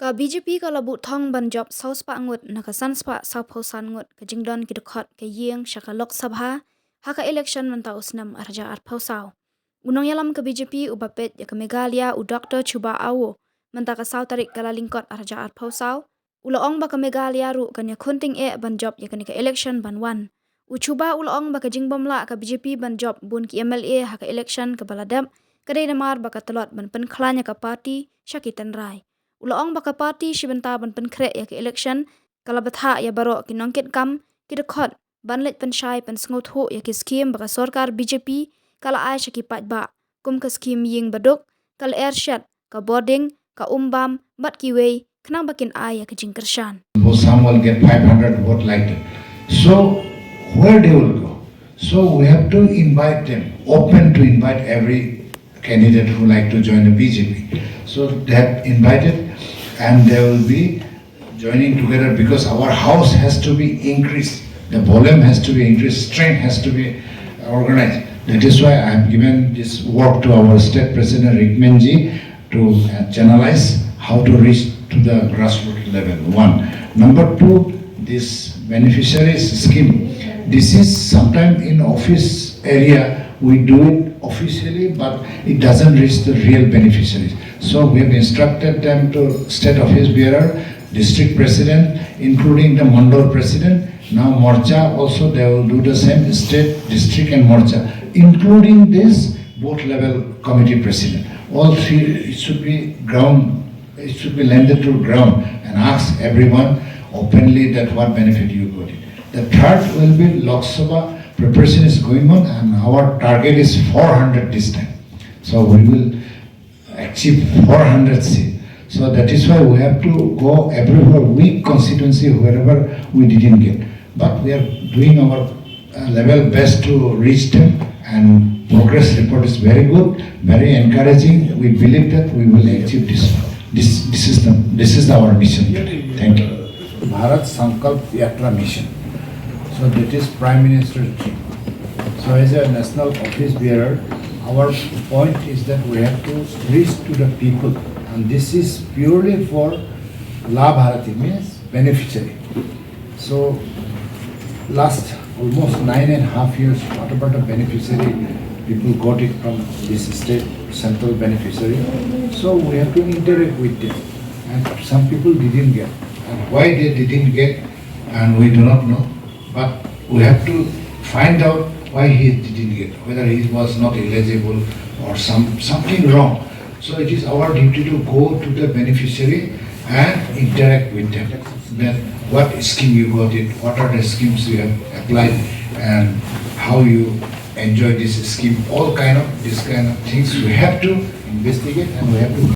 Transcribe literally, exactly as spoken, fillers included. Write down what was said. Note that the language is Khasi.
Ka B J P ka la buh thong ban jop saw spah ngut na ka san spah saw phew san ngut ka jingdon ki dkhot ka ïing sha ka Lok Sabha ha ka election mynta u snem ar hajar arphew saw. U nongïalam ka B J P uba peit ïa ka Meghalaya u Doctor Chuba Awo mynta ka saw tarik Kyllalyngkot ar hajar arphew saw u la ong ba ka Meghalaya ruh kan ïakhun tyngeh ban jop ïa kane ka election ban wan. U Chuba u la ong ba ka jingbym lah ka B J P ban jop bun ki M L A ha ka election kaba la dep ka dei namar ba ka tlot ban pynkhlaiñ ïa ka party sha ki tynrai. U la ong ba ka party shi bynta ban pynkhreh ïa ka election ka la bthah ïa baroh ki nongkitkam, ki dkhot ban leit pynshai pynsngewthuh ïa ki skhim ba ka sorkar B J P ka la ai sha ki paidbah, kum ka skhim ïing baduk, ka lyer shet, ka bording, ka um bam bad kiwei, khnang ba kin ai ïa ka jingkyrshan. Suppose some will get five hundred vote like that. So where they will go? So we have to invite them, open to invite every candidate who like to join the B J P. So they have invited, and they will be joining together because our house has to be increased, the volume has to be increased, strength has to be organized. That is why I have given this work to our state president Rikmenji to uh, channelize how to reach to the grassroots level. One. Number two, this beneficiaries scheme. This is sometime in office area we do it officially, but it doesn't reach the real beneficiaries. So we have instructed them to state office bearer, district president, including the mandal president. Now Morcha also, they will do the same, state, district and Morcha, including this booth level committee president. All three, it should be ground, it should be landed to ground and ask everyone openly that what benefit you got it. The third will be Lok Sabha preparation is going on and our target is four hundred this time. So we will achieve four hundred seats. So that is why we have to go everywhere, weak constituency, wherever we didn't get. But we are doing our uh, level best to reach them, and progress report is very good, very encouraging. We believe that we will achieve this. This, this is the, this is our mission. Thank you. Bharat Sankalp Yatra Mission. So that is Prime Minister's dream. So as a national office bearer, our point is that we have to reach to the people, and this is purely for Labharthi, means beneficiary. So last almost nine and a half years, whatever the beneficiary, people got it from this state, central beneficiary. So we have to interact with them. And some people didn't get. And why they didn't get, and we do not know. But we have to find out why he didn't get, whether he was not eligible or some, something wrong. So it is our duty to go to the beneficiary and interact with them. Then what scheme you got it, what are the schemes you have applied, and how you enjoy this scheme, all kind of this kind of things we have to investigate and we have to